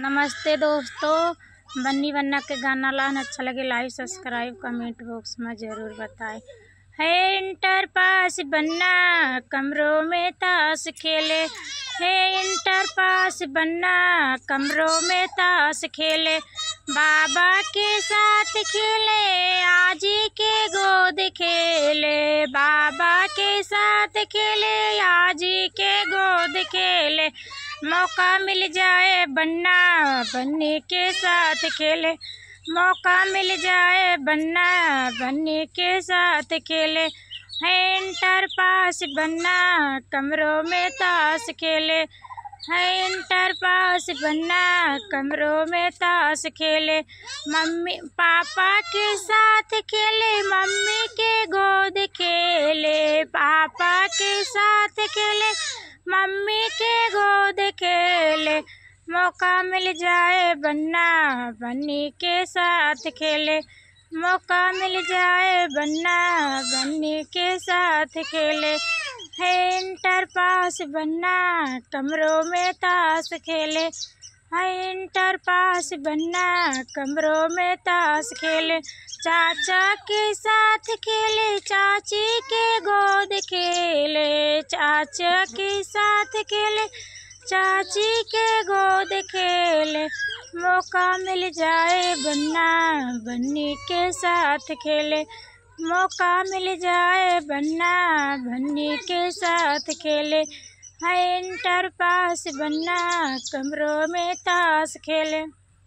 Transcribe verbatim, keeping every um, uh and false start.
नमस्ते दोस्तों, बन्नी बन्ना के गाना लान अच्छा लगे, like, subscribe, comment box में जरूर बताएं। है इंटर पास बन्ना कमरों में ताश खेले, है इंटर पास बन्ना कमरों में ताश खेले, बाबा के साथ खेले, आजी के गोद खेले, बाबा के साथ खेले, आजी के गोद खेले। मौका मिल जाए बन्ना बन्नी के साथ खेले, मौका मिल जाए बन्ना बन्नी के साथ खेले। है इंटर पास बन्ना कमरों में ताश खेले, है इंटर पास बन्ना कमरों में ताश खेले। मम्मी पापा के साथ खेले, मम्मी के गोद खेले, पापा के साथ खेले, मम्मी के गोद खेले। मौका मिल जाए बन्ना बन्नी के साथ खेले, मौका मिल जाए बन्ना बन्नी के साथ खेले। है इंटर पास बन्ना कमरों में ताश खेले, है इंटर पास बन्ना कमरों में ताश खेले। चाचा के साथ खेले, चाची के गोद खेले, चाचा के साथ खेले, चाची के गोद खेले। मौका मिल जाए बन्ना बन्नी के साथ खेले, मौका मिल जाए बन्ना बन्नी के साथ खेले। है इंटर पास बन्ना कमरों में ताश खेले।